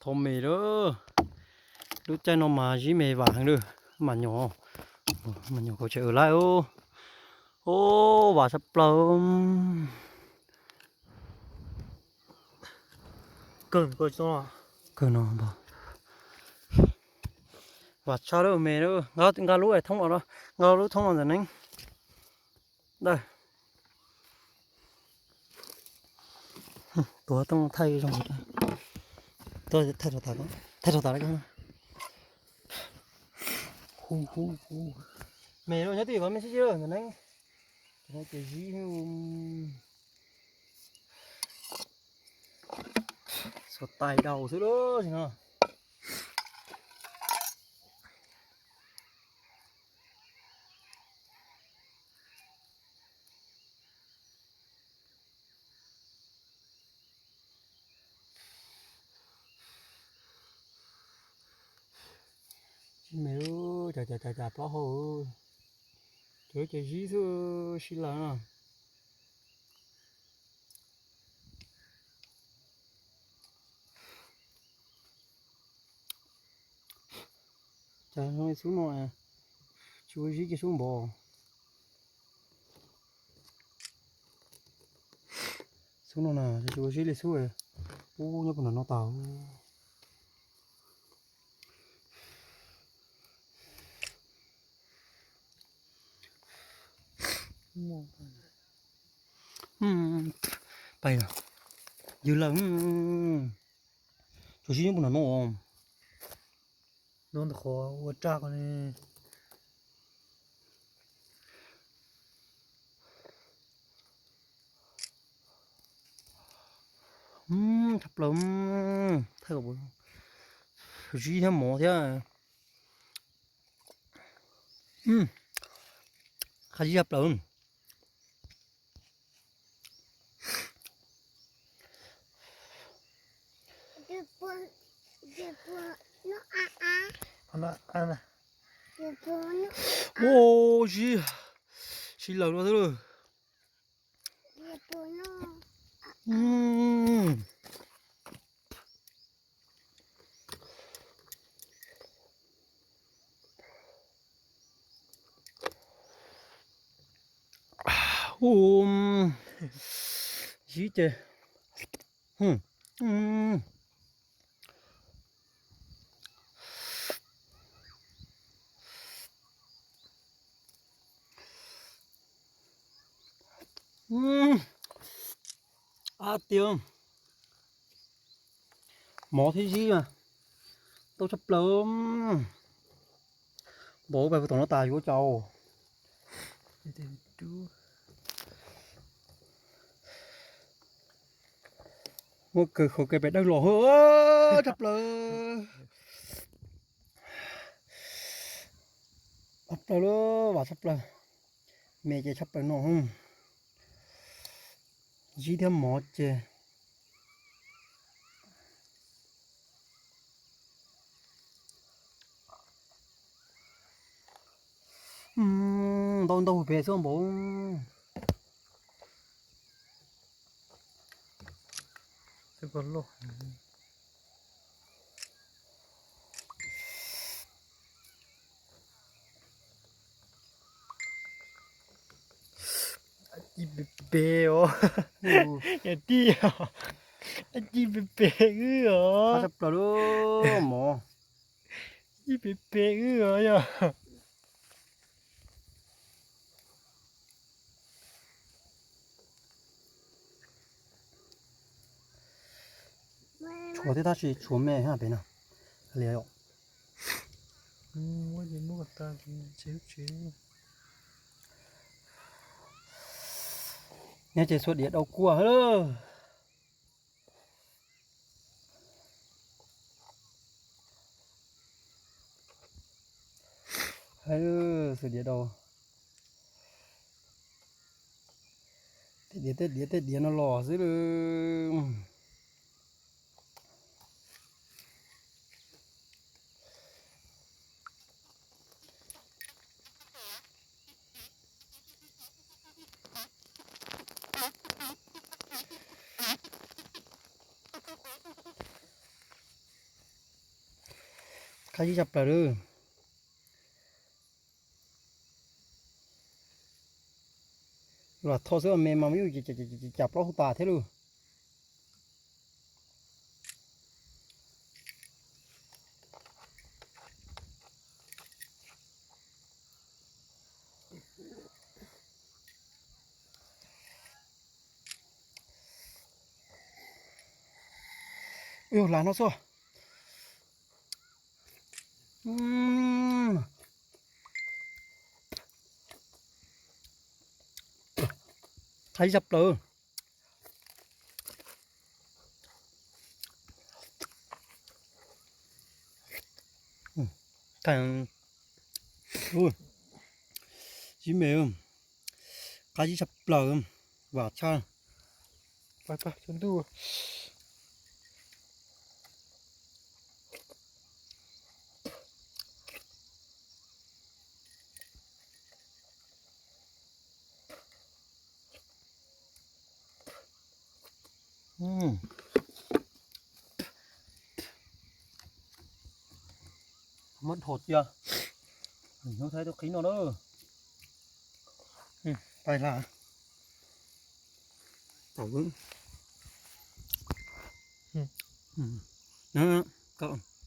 Thau me lawm. Lub caij no mas zib me vam heev lawm. Mas nyuam, mas nyuam kaum tsawg laib. Ub, vam tshaj plaws. Kawg no, vam tshaj lawm me lawm. Nqa lub thoob los, nqa lub thoob los ntawm neeb. Tuav tooj thaij zoo. Thaij rau tas, thaij rau tas. Hu hu hu. Me lawm nyob twj ywm qhov me sib sib lawm ntawm neeb. Ces zib. Xuas tais daus xwb lawm no. Zib me, cas cas cas cas plaub hau. Cov lub ces zib xwb sib laws no. Cas zoo li xub no, tsis ua zib kiag xub npaum. Xub no na, tsis ua zib li xub. Ub, nyob puag nram no tas. Pais, ywg lawm. Tsuas zib nyob puag nram no. Nyob ntawm qhov ua raj ko ne. Tshaj plaws. Thaij kom zib thiab mov thiab. Qab zib tshaj plaws. Ua, sib, sib laws luaj xwb lawm. Ub, zib ces, ab tiag, mov thiab zib mas tau tshaj plaws. Npaum pais puag tom no tas yuav cas. Muaj kawg, qhov kawg pem dawb los tshaj plaws. Tshaj plaws lawm, vam tshaj plaws. Me ces tshaj plaws no. Zib thiab mov ces ntau ntau pem xwb npaum. Ci pem pem os. Yog tij, ci pem pem wb os. Tshaj plaws lub mov. Ci pem pem wb os yog. Tshuav thiab tab sis tshuav me pem no. Li os. Nyob ces xuas diav daus kuaj lawm. Xuas diav daus. Tej diav, tej diav, tej diav no los xwb lawm. Qab zib tshaj plaws lawm. Lam tho xwb me mas muaj ib yam plaub hau tas thiab lauj. Ua lam no xwb. Qab zib tshaj plaws. Zib me, qab zib tshaj plaws, vam tshaj. Muab dhos cia, hnub thaib tau qhib no na. Pais hla. Tau.